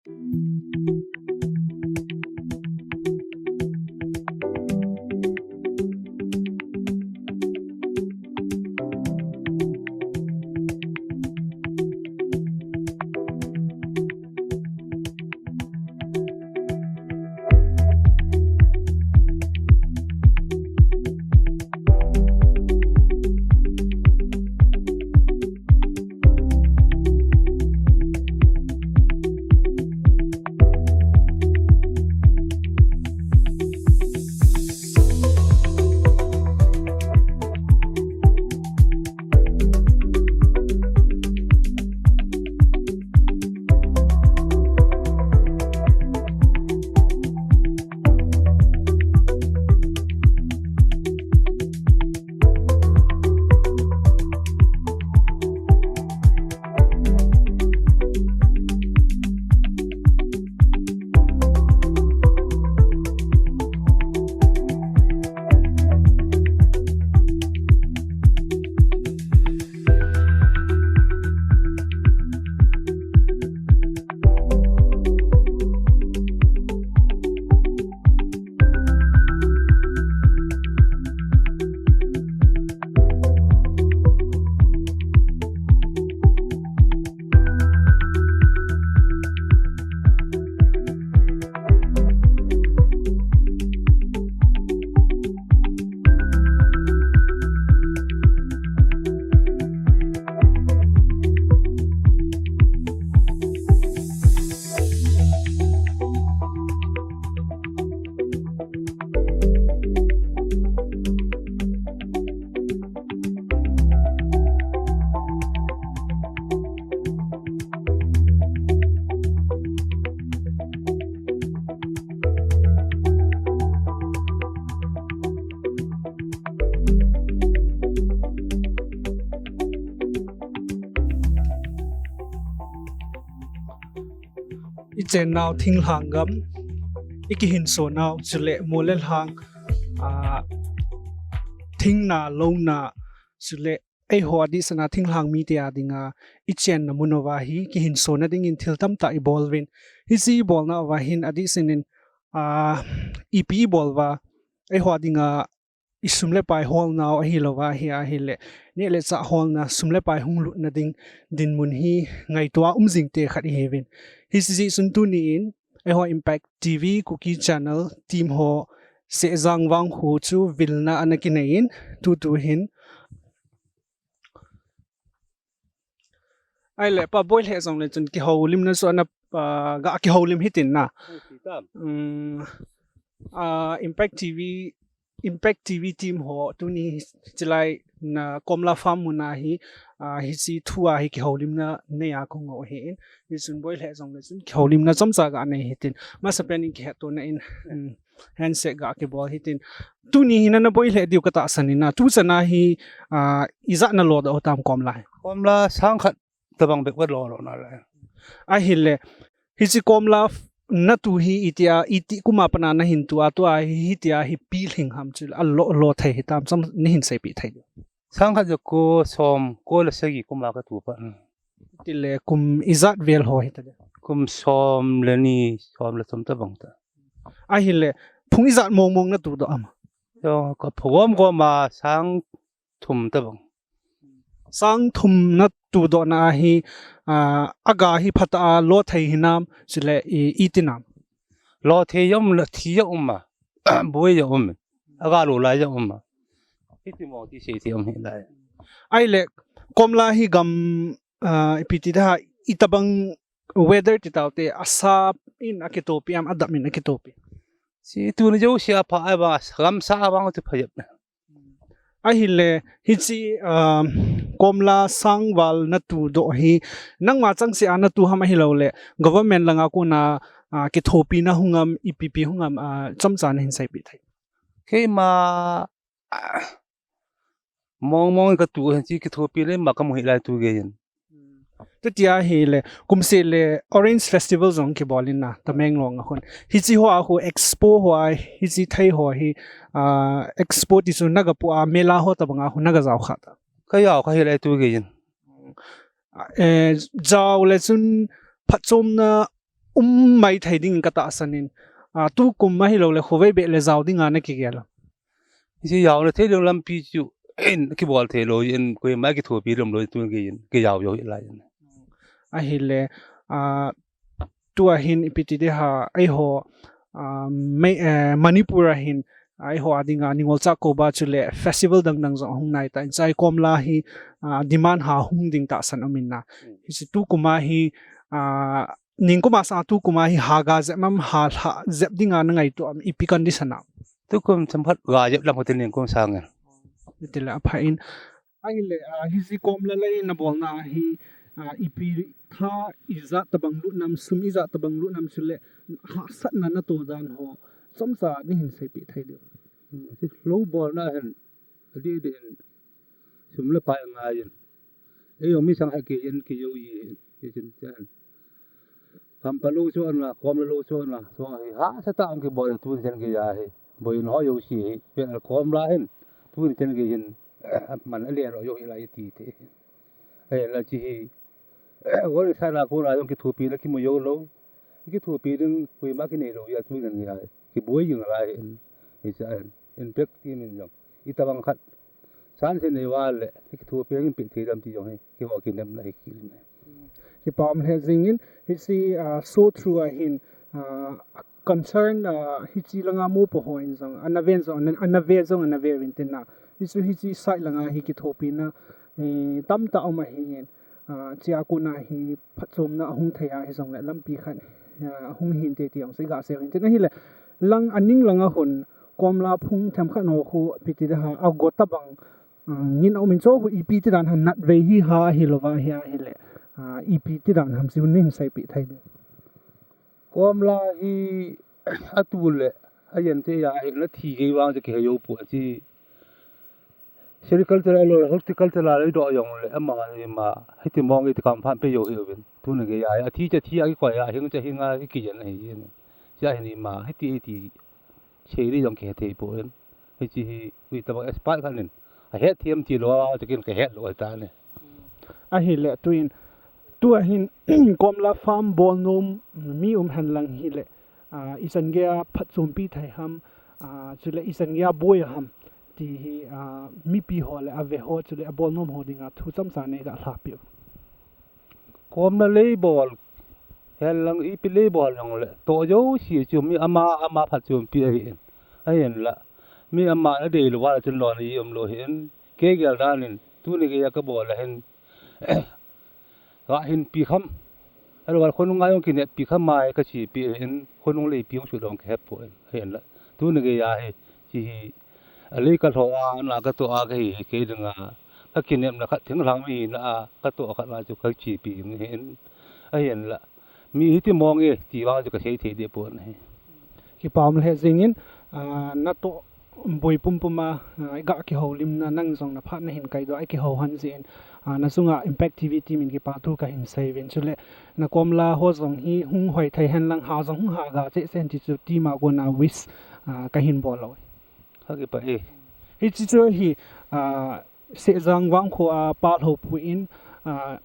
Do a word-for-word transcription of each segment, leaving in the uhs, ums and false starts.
I chennau thinglhang gam, i kihinso nau, chule mol le lhang, ah, thingna, louna, chule eiho adeh sena thinglhang mite a dinga i chenna mun uva hi kihinso na dingin thil tamtah i bol uvin. Hiche i bolna uva hin adeh senin, ah, ipi i bol uva, eiho a dinga i sum le pai holnau ahilouva hi ahile, neh le chah holna, sum le pai hung lutna ding dinmun hi ngaito a um jing te khat ihiuvin. Hiche jeh chun tuni in, eiho Impact T V Kuki Channel team ho sehjang vang ho chu vilna ana kinei in, tutu hin. Ahile, pa boi lheh jongle chun kihoulimna chu ana, ah, ga kihoulim hitin na. Hung si tam. Um, ah, Impact T V, Impact T V team ho tuni chilai na Komla Farm muna hi, ah, hiche thu a hi kihoulimna nei a kong u ahin. Hichun boi lheh jongle chun kihoulimna chomcha ga nei hitin. Masapen in kihetto na in, um, handshake ga kibol hitin. Tuni hi nana boi lheh diu katahsan in na. Tuchan a hi, ah, ijat nalo doh tam Komla hi? Komla sang khat tabang bek vet lo lo nalai. Ahile, hiche Komla f-, natu hi itia, iti kum a pat a nahin tu a, tua hi, hitia hi pilhing ham chu, alo, lo thei hitam, chom nahin seipeh thei diu. Sang khat ja ko som, ko le sagi kum a katu pa. Tile kum ijat vel ho hita diu? Kum som le ni, som le thum tabang ta. Ahile, phung ijat mong mong natu doh am? Yo, ka phung gom gom a sang thum tabang. Sang thum natu doh na a hi, ah, aga hi phatah a lo thei hinam, chule i, iti nam? Lo thei jong um, lo thi jong um a. Boi jong um. Aga lo lai jong um a. Hiti mo ti sei ti um hilai. Ahile, Komla hi gam, ah, ipi ti da, itabang weather ti tau te, asa in akitopi am, adap in akitopi? Si tuni jouse a pha a ba, gamsa a bang ti pha jep na. Ahile, hiche, ah, Komla sang val natu doh hi, nangma changse a natu ham ahilouleh, government langa kona, ah, kithopina hung am, ipi pi hung am, ah, chomcha nahin seipeh thei? Keima, ah, mong mong katu hen, hiche kithopi le ma kamu hilai tu gei in. Tuti ahile, kum seh le Orange Festival jong kibol in na, Tamenglong a khun. Hiche ho a khu expo ho a, hiche thei ho hi, ah, expo ti chu naga pu a, mela ho tabang a khu naga jao kha ta? Ka jao kha hilai tu gei in. Eh, jao le chun phatchomna um maithei dingin katahsan in, ah, tukum ahilouleh khovei beh le jao dinga nakigel am? Hiche jaona thei ding lampi chu in kibol thei lou in, koima kithopi lom lou in, tun kei in kijao jou hih lai in. Ahile, ah, tua hin ipi ti ding ham, eiho, ah, mei, eh, Manipur a hin, ah, eiho a dinga Ningol Chakouba chule festival dang dang jong ahung nai tan, chai Komla hi, ah, demand ha hung ding tahsan um in na. Hmm. Hiche tukum a hi, ah, ningkum a sanga tukum a hi ha ga jep am, ha lha jep dinga nangaito am, ipi condition a? Tukum chomkhat ga jep lang hoti ningkum sangin. Hiti le apha in. Ahile, ah, hiche Komla lei nabolna hi, ah, ipi tha ijat tabang lut nam, sum ijat tabang lut nam chule hahsatna nato dan ho chomcha nahin seipeh thei diu? Hmm, hiche lou bolna hin, adih dih in, sum le pai angai in. Ei jong mi sang ha kei in kijou ji hin, hiche chan. Hampa lou chu ana, Komla lou chu ana, chu hi hahsa tah in kibol tun chan gei a hi. Boina ho jouse hi, pen Komla hin, tun chan gei hin, man ale lou jou hih lai ti te. Ahinla hiche hi, worry sa na kona jong kithopina kimu jou lou. Kithopi ding koima kinei lou jeh a tun chan gei a hi kiboi jing lai hin. Hiche a hin, impact ti min jong. Itobang khat chance nei uva le, kithopi ding ipi thei dem ti jong hi, keiho kinemna hi kit in. Kipa um lheh jeng in, hiche, ah, show through a hin, ah, concern, ah, hiche langa mopo hon jong, ana ven jong, ana, ana ve jong, ana ve uvin tin na. Hiche, hiche side langa hi kithopina, eh, tamtah um ahin. Ah, hichea kona hi phatchomna ahung thei a hijongle lampi khat, ah, ahung hinte ti jong chu iga sei uvin tin ahile, lang aning langa hin Komla phung themkhat ho khu ipi ti ding ham, ago tabang, ah, ngin aum in, chu khu ipi ti dan ham, natvei hi ham ahilouva hi ahile, ah, ipi ti dan ham chu nahin seipeh thei diu? Komla hi atu le ajen te a hi nathi gei vang chu kihe jou poi ti. Sericulture le horticulture a lei doh jong le, ama ni ma, hiti mong iti kam phan pe jou hih uvin. Tuni gei a, athi cha thi a kikoi a, hing cha hing a kijen ahi jin. Cha hi ni ma, hiti iti sei ding jong kihe thei poi. Hiche hi, ui tobang expert khat in ahet them ti lou a, chu kin kahet lou ahi tan. Ahile tuin, tua hin, Komla farm bol nom mi um hen lang hile, ah, ichan gei a phatchompi thei ham, ah, chule ichan gei a boi ham, ti hi, ah, mipi ho le ave ho, chule abol nom ho dinga thu chomcha neiga lhapeh u. Komla lei bol hen lang, ipi lei bol jongle, toh jouse chu mi ama, ama phatchompi ahin. Ahinla, mi ama nadei louva le chun lona ji um lou hin. Kei gel dan in, tuni gei a kabol a hin, ka hinpi kham. Ahilouleh khonung a jong kineppi kham a kachepi in, khonung leipi jong sudong kahe poi. Ahinla, tuni gei a hi, hiche hi, alei kalho a, na katoh a kahi, kei dinga, kakinepna khat thinglhang mi hina a, katoh khat na chu kachepi jing hin. Ahinla, mi hiti mong e, ti vang chu kasei thei deh pon ahi. Kipa um lheh jeng in, ah, natoh boi pumpum a, ah, iga kihoulimna nang jong naphat nahin kaidoh a ikihou hon jeh in, ah, nachunga Impact T V team in kipa thu kahin sei uvin, chule na Komla ho jong hi hung hoi thei hen lang, ha jong hung ha ga cheh cheh hen ti chu team a kona wish, ah, kahin bol lou. Kakipah e. Hiche chu hi, ah, Sehjang Vangkho a Palhoupui in, ah,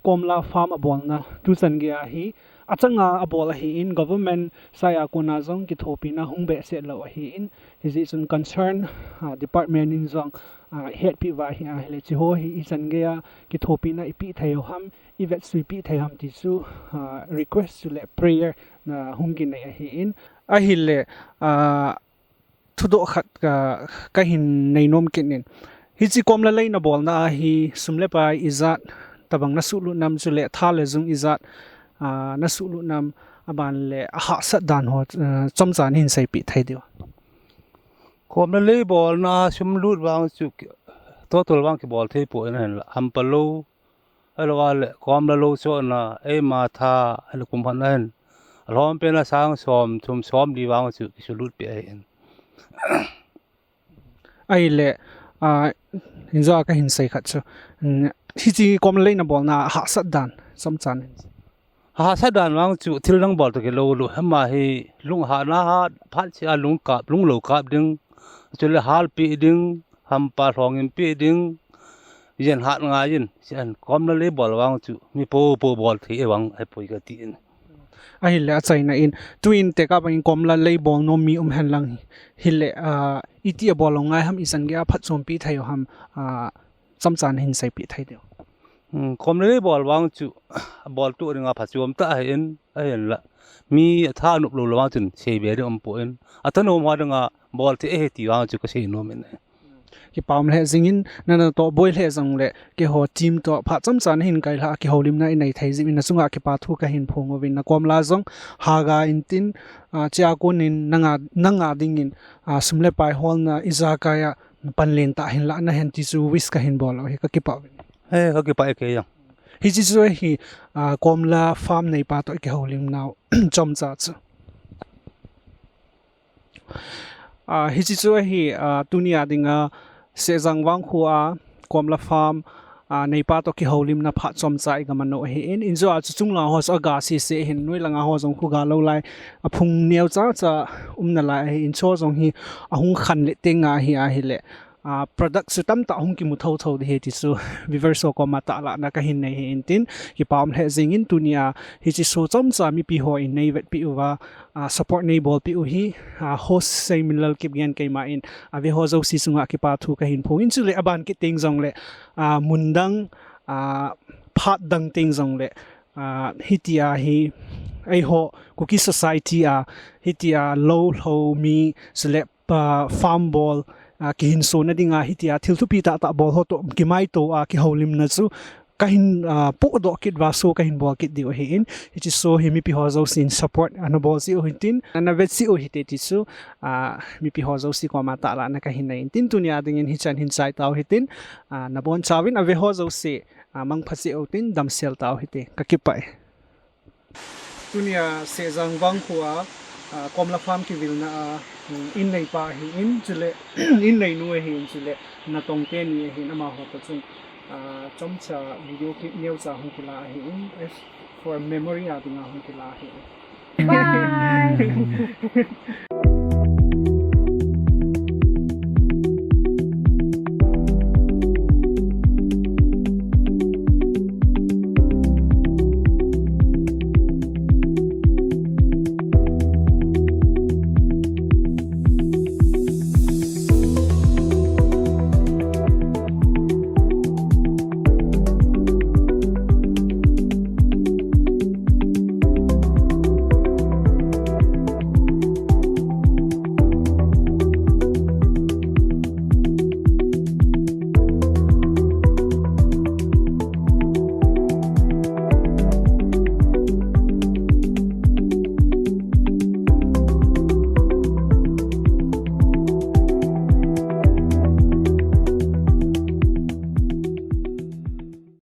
Komla farm abolna tuchan gei a hi, achanga abol ahin, government side a kona jong kithopina hung behseh lou ahin, hijeh chun concern, ah, department in jong, ah, hetpi uva ahi ahile, hiche ho hi ichan gei a kithopina ipeh thei u ham, ivetsuipeh thei u ham ti chu, ah, request chule prayer na hung kinei ahin, ahile, ah, thudoh khat ka, kahin nei nom kit in. Hiche Komla lei nabolna a hi sum le pai ijat tabang nasuhlut nam, chule tha le jung ijat, ah, nasuhlut nam, aban le ahahsat dan ho, ah, chomcha nahin seipeh thei diu? Komla lei bolna a sum lut vang chu ki, total vang kibol thei poi, ahinla hampa lou, ahilouleh Komla lou chohna, eima tha, ahile kum khat na hin, alhom pen a sang som, thum som li vang chu kisulut peh ahin. Ahile, ah, hinjo a kahin sei khat chu, mm, hiche Komla lei nabolna a hahsat dan chomcha in. Hahsat dan vang chu thil dang bol toh kilou lou, ama hi lunghanna hat, phat cheh a lung kap, lunglou kap ding, chule halpeh ding, hampa lhongin peh ding, jen hat ngai in, chen Komla lei bol vang chu mi popo bol thei vang ahipoi kati in. Ahile achaina in, tuin tekah bangin komla lei bol nom mi um hen lang hile, ah, iti a bol lou ngai ham, ichan gei a phatchompi thei u ham, ah, chomcha nahin seipeh thei diu. Hmm, komla lei bol vang chu, bol tu dinga phatchom tah ahin, ahinla. Mi atha nop lou lou vang chun seibe ding um poi. Athanom ho dinga bol thei ahi ti vang chu kasei nom in. Kipa um lheh jingin, nana toh boi lheh jongle, keiho team toh phat chomcha nahin kailhah a kihoulimna inei thei jeh in nachunga kipa thu kahin phong uvin, na komla jong haga intin, ah, chia konin nanga, nanga dingin, ah, sum le pai holna ijakai a pan len tah hinlah nahen ti chu wish kahin bol u ahi, kakipah uvin. He, kakipah e kei jong. Hiche chu ahi, ah, komla farm neipa toh kihoulimnau chomcha chu. Ah, hiche chu ahi, ah, tunia dinga Sehjang Vangkho a komla farm, ah, neipa toh kihoulimna phat chomcha iga man u ahin, injo a chu chunglang ho chu aga sese ahin, noi langa ho jong khu ga lou lai, aphung neocha cha um nalai ahin, injo jong hi ahung khan le tenga hi ahile, ah, product chu tamtah hung kimu thotho ding ahi ti chu viewers ho koma tahlahna kahin nei ahi intin, kipa um lheh jingin tunia hiche show chomcha mipi hon nei vetpi uva, ah, support nei bolpi u hi, ah, host Seiminlal Kipgen keima in, ah, aveho jouse chunga kipa thu kahin phong in, chule aban kit teng jongle, ah, mun dang, ah, phat dang teng jongle, ah, hitia hi, eiho Kuki society a, hitia lou lhou mi, chule, ah, farm bol, ah, kihinsona dinga hitia thil thupi tahtah bol ho toh kimaito a kihoulimna chu kahin, ah, pohdoh kit uva show kahin bol kit diu ahin, hiche show hi mipi ho jousen support ana bol jeh u hitin, ana vet jeh u hite ti chu, ah, mipi ho jouse koma tahlahna kahin nei intin, tunia dingin hichan hin chai tau hitin, ah, nabonchauvin aveho jouse, ah, mangpha jeh u tin damsel tau hite, kakipah e. Tunia Sehjang Vangkho a, ah, komla farm kivilna a, um, in neipa ahin, chule, in neinu ahin, chule natong teni ahin, amaho toh chun, ah, chomcha video clip neocha hung kila ahin, as for memory a dinga hung kila ahin. Bye.